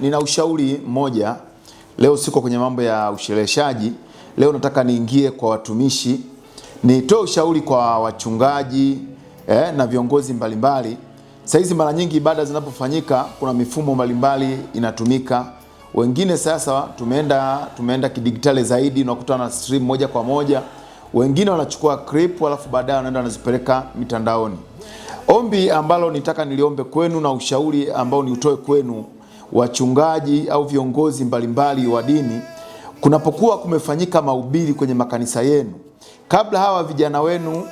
Nina ushauri mmoja. Leo siko kwenye mambo ya ushereheshaji. Leo nataka niingie kwa watumishi, nitoe ushauri kwa wachungaji na viongozi mbalimbali. Saizi mara nyingi ibada zinapofanyika kuna mifumo mbalimbali inatumika. Wengine sasa tumeenda kidigitali zaidi, unakuta na stream moja kwa moja. Wengine wanachukua clip alafu baadaye wanaenda wanazipeleka mitandaoni. Ombi ambalo nitaka niliombe kwenu na ushauri ambao niutoe kwenu wachungaji au viongozi mbalimbali wa dini, kunapokuwa kumefanyika mahubiri kwenye makanisa yenu, kabla hawa vijana wenu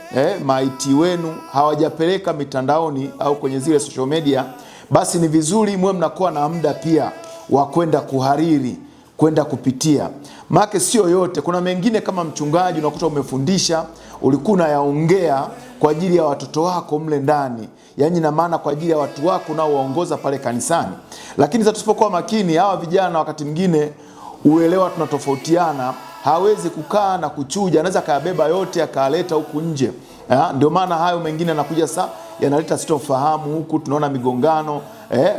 maiti wenu hawajapeleka mitandaoni au kwenye zile social media, basi ni vizuri mwe mnakuwa na muda pia wa kwenda kuhariri, kwenda kupitia. Maana sio yote, kuna mengine kama mchungaji unakuta umefundisha, ulikuwa unayaongea kwa ajili ya watoto wako mle ndani, yaani na maana kwa ajili ya watu wako unaowaongoza pale kanisani. Lakini sasa tusipokuwa makini, hawa vijana wakati mwingine uelewa tunatofautiana, hawezi kukaa na kuchuja, anaweza akayabeba yote akaleta huku nje. Ndio maana hayo mengine yanakuja sasa yanaleta sitofahamu huku, tunaona migongano.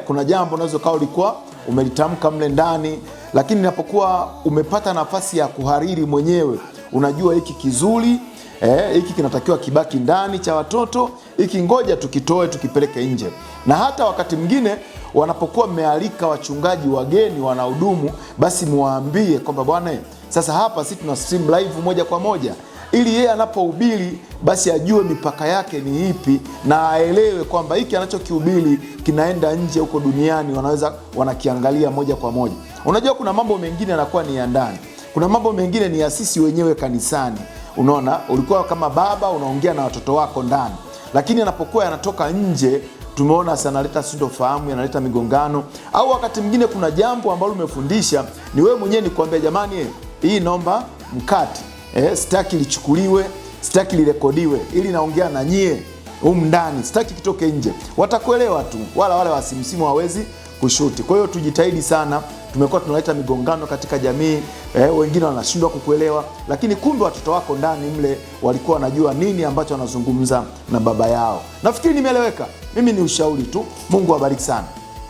Kuna jambo unaweza kawa ulikuwa umelitamka mle ndani, lakini inapokuwa umepata nafasi ya kuhariri mwenyewe, unajua hiki kizuri, hiki kinatakiwa kibaki ndani cha watoto, hiki ngoja tukitoe tukipeleke nje. Na hata wakati mwingine wanapokuwa mmealika wachungaji wageni wanahudumu, basi muwaambie kwamba bwana, sasa hapa sisi tuna stream live moja kwa moja, ili yeye anapohubiri basi ajue mipaka yake ni ipi na aelewe kwamba hiki anachokihubiri kinaenda nje huko duniani, wanaweza wanakiangalia moja kwa moja. Unajua kuna mambo mengine yanakuwa ni ya ndani, kuna mambo mengine ni ya sisi wenyewe kanisani. Unaona, ulikuwa kama baba unaongea na watoto wako ndani, lakini anapokuwa yanatoka nje tumeona sana yanaleta sintofahamu, yanaleta migongano. Au wakati mwingine kuna jambo ambalo umefundisha ni wewe mwenyewe, ni kuambia jamani, hii naomba mkate, sitaki lichukuliwe, sitaki lirekodiwe, ili naongea na nyie humu ndani, sitaki kitoke nje. Watakuelewa tu, wala wale wasimsimu hawezi kushuti. Kwa hiyo tujitahidi sana, tumekuwa tunaleta migongano katika jamii, wengine wanashindwa kukuelewa, lakini kumbe watoto wako ndani mle walikuwa wanajua nini ambacho wanazungumza na baba yao. Nafikiri nimeeleweka. Mimi ni ushauri tu. Mungu awabariki sana.